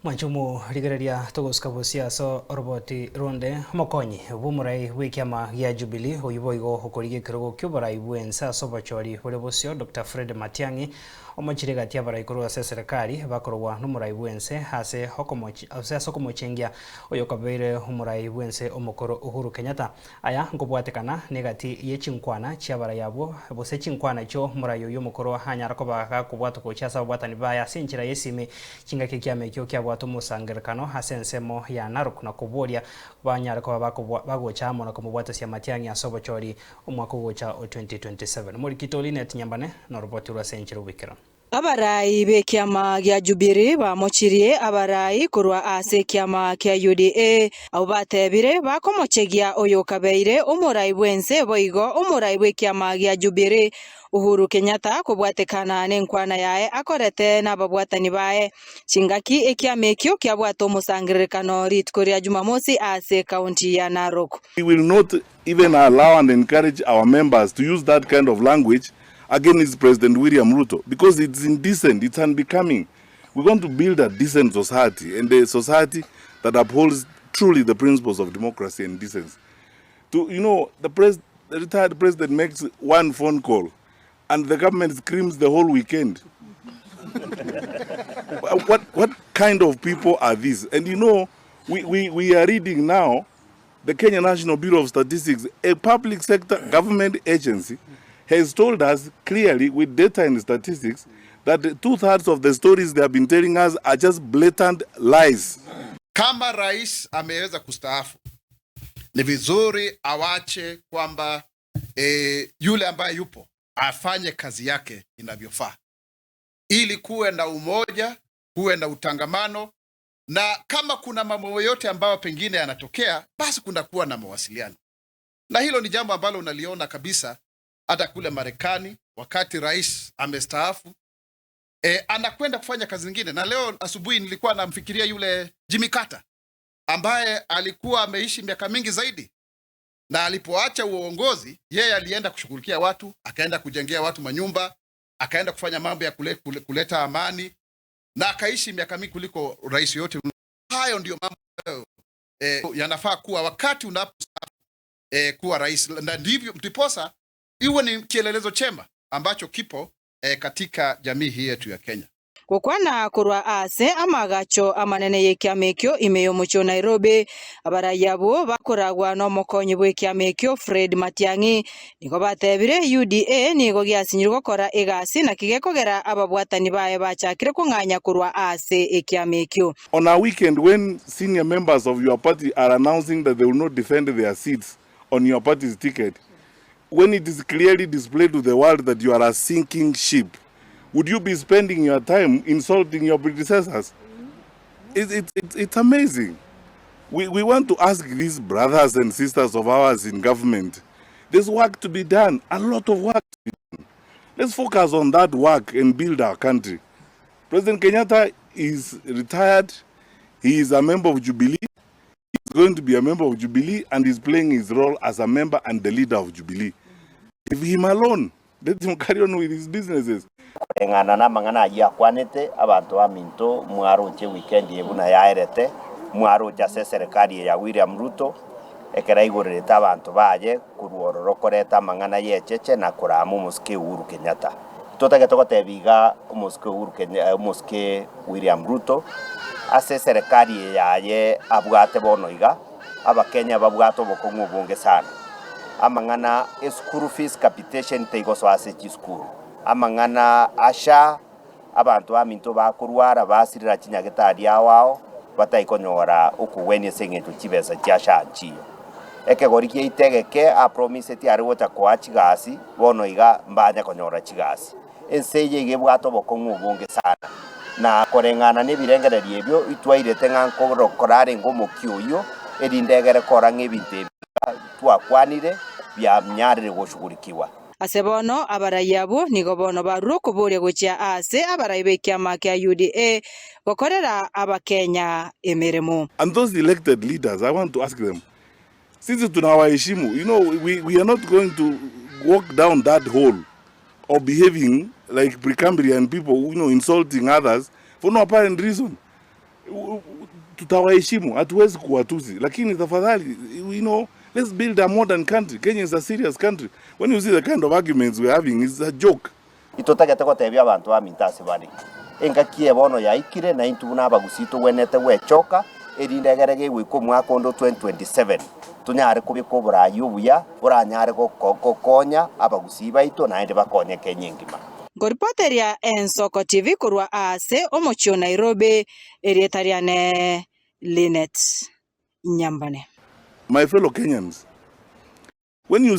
Mwanchumu rigereria togosuka bosio ase oroboti ronde, omokonyi bw'omorai bw'ekiama gia Jubilee oyio boigo okorigia ekerogo ki'oborai bw'ense ase obochori bore bosio Doctor Fred Matiang'i omochire egati y'abarai korwa ase eserekari bakorogwa nomorai bw'ense ase ase okomochengia oyokabeire omorai bw'ense omokoro Uhuru Kenyatta. Aya nkobwatekana negati ye chinkwana chi'abarai abwo, gose chinkwana chi'omorai oyio omokoro anyara koba gakobwatwa gochia ase ababwatani baye ase enchera y'esimi, chingaki ekiama ekio kiabwate omosangererekano ase ensemo ya Narok na koboria banyare koba bagocha amo na komobwatasia Matiang'i ase obochori omwaka ogocha o 2027. Omorikito Linet Nyambane noroboti rwe ase enchera oboikeranu. Abarai b'ekiama gia Jubili bamochirie abarai korwa ase ekiama kia UDA, abwo batebire bakomochegia oyokabeire omorai bw'ense boigo omorai bw'ekiama gia Jubili Uhuru Kenyatta kobwatekana nenkwana yaye akorete nababwatani baye chingaki ekiama ekio kiabwate omosangererekano rituko ria Jumamosi ase ekaunti ya Narok. We will not even allow and encourage our members to use that kind of language against President William Ruto because it's indecent, it's unbecoming. We want to build a decent society and a society that upholds truly the principles of democracy and decency. To, you know, the, pres the retired president makes one phone call and the government screams the whole weekend. what, what kind of people are these? And you know, we, we, we are reading now the Kenya National Bureau of Statistics, a public sector government agency, has told us clearly with data and statistics that two-thirds of the stories they have been telling us are just blatant lies. Kama rais ameweza kustaafu, ni vizuri awache kwamba e, yule ambaye yupo afanye kazi yake inavyofaa, ili kuwe na umoja, kuwe na utangamano, na kama kuna mambo yote ambayo pengine yanatokea, basi kunakuwa na mawasiliano, na hilo ni jambo ambalo unaliona kabisa hata kule Marekani wakati rais amestaafu e, anakwenda kufanya kazi zingine. Na leo asubuhi nilikuwa namfikiria yule Jimmy Carter ambaye alikuwa ameishi miaka mingi zaidi, na alipoacha uongozi yeye alienda kushughulikia watu, akaenda kujengea watu manyumba, akaenda kufanya mambo ya kule, kule, kuleta amani na akaishi miaka mingi kuliko rais yote. Hayo ndiyo mambo e, yanafaa kuwa wakati unapo e, kuwa rais, na ndivyo ndiposa iwe ni kielelezo chema ambacho kipo e, katika jamii hii yetu ya Kenya. Gokwana korwa ase amagacho amanene y'ekiama ekio ime y'omochie o Nairobi, abarai abwo bakoragwa n'omokonyi bw'ekiama ekio Fred Matiang'i nigo batebire UDA nigo giasinyirwe gokora egasi naki gekogera ababwatani baye bachakire kong'anya korwa ase ekiama ekio. On a weekend when senior members of your party are announcing that they will not defend their seats on your party's ticket, when it is clearly displayed to the world that you are a sinking ship, would you be spending your time insulting your predecessors? It, it, it, it's amazing. We, we want to ask these brothers and sisters of ours in government, there's work to be done, a lot of work to be done. Let's focus on that work and build our country. President Kenyatta is retired. He is a member of Jubilee. He's going to be a member of Jubilee and he's playing his role as a member and the leader of Jubilee. Leave him alone. Let him carry on with his businesses. Koreng'ana namang'ana ayio akwanete, abanto baminto mwaroche weekend eye buna yaerete, mwaroche ase eserekari eye ya William Ruto, ekero aigorerete abanto baye korwa ororo koreta amang'ana y'echeche na korama omosike Uhuru Kenyatta. Totagete gotebia iga omosike Uhuru Kenya omosike William Ruto, ase eserekari eye yaye abwate bono iga, Abakenya babwate obokong'u obonge sana. Amang'ana eschool fees capitation teigosoa ase chisukuru. Amang'ana a SHA, abanto baminto bakorwara basirera chinyagetari ao ao, batai konyora okogwenia ase eng'encho chibesa chia SHA nchiyo. Ekegori giaito egeke apromiseti are gocha koa chigasi, bono iga mbanya konyora chigasi. Ense eye iga ebwate obokong'u obonge sana, na koreng'ana nebirengererio ebio itwairete ng'a nkorarenge omokia oyio, erinde egere kora ng'a ebinto ebi twakwanire bianyarire goshughulikiwa. Ase bono abarai abwo nigo bono barure okoboria gochia aase abarai b'ekiama kia UDA gokorera Abakenya emeremo. And those elected leaders, I want to ask them, sisi tunawaheshimu, you know, we, we are not going to walk down that hole of behaving like Precambrian people, you know, insulting others for no apparent reason. Tutawaheshimu, hatuwezi kuwatusi, lakini tafadhali, you know, let's build a modern country. Kenya is a serious country. When you see the kind of arguments we're having, it's a joke. Itotagete gotebia abanto baminto ase bare engaki ebono yaikire na intwe buna abagusii togwenete gwechoka erinde egere gegoika omwaka onde o 2027 tonyare kobeka oborayi obuya boranyare gokonya abagusii baito naende bakonye Kenya engima. Nkoripoteria Ensoko TV korwa ase omochie o Nairobi, erieta riane Linet Nyambane. My fellow Kenyans, when you